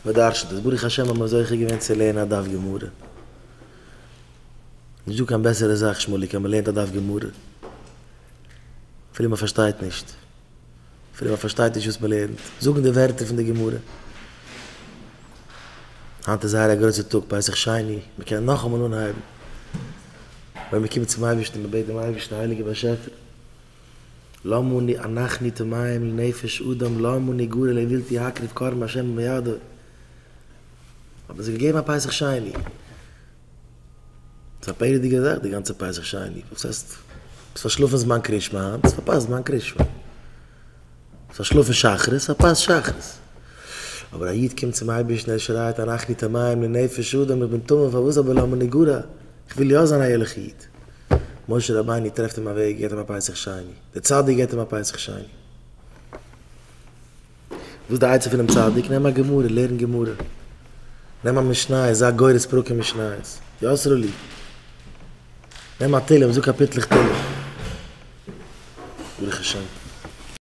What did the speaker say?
מען דרש'נט עס, ברוך השם האט מען זוכה געווען צו לערנען א דף גמרא. נישט דא קיין בעסערע זאך שמואליק אז מען לערנט א דף גמרא. אפילו מען פארשטייט נישט. אפילו מען פארשטייט נישט וואס מען לערנט. זאגן די ווערטער פון די גמרא. היינט איז זייער א גרויסע טאג פסח שני, מען קען נאכאמאל אנהייבן. ווען מען קומט צום אייבערשטן און מען בעט דעם אייבערשטן הייליגער באשעפער, למה אני אנחנו טמאים לנפש אדם למה נגרע לבלתי הקריב קרבן השם במועדו. האט מען זיך געגעבן א פסח שני. ס'איז א פלא'דיגע זאך די גאנצע פסח שני. וואס הייסט? ביסט פארשלאפן זמן קריאת שמע היינט, האסט פארפאסט זמן קריאת שמע. ביסט פארשלאפן שחרית, פארפאסט שחרית. אבער א איד קומט צום אייבערשטן ער שרייט אנחנו טמאים לנפש אדם איך בין טמא פארוואס אבער למה נגרע? איך וויל יא זיין א ערליכע איד. משה רבינו טרעפט אים א וועג געבט אים א פסח שני. דער צדיק געבט אים א פסח שני. וואס איז די עצה פונעם צדיק? נעם א גמרא, לערן גמרא. נעם א משניות, זיי גורס פרקים משניות. יא סרולי. נעם א תהלים, זאג קאפיטלעך תהלים. ברוך השם.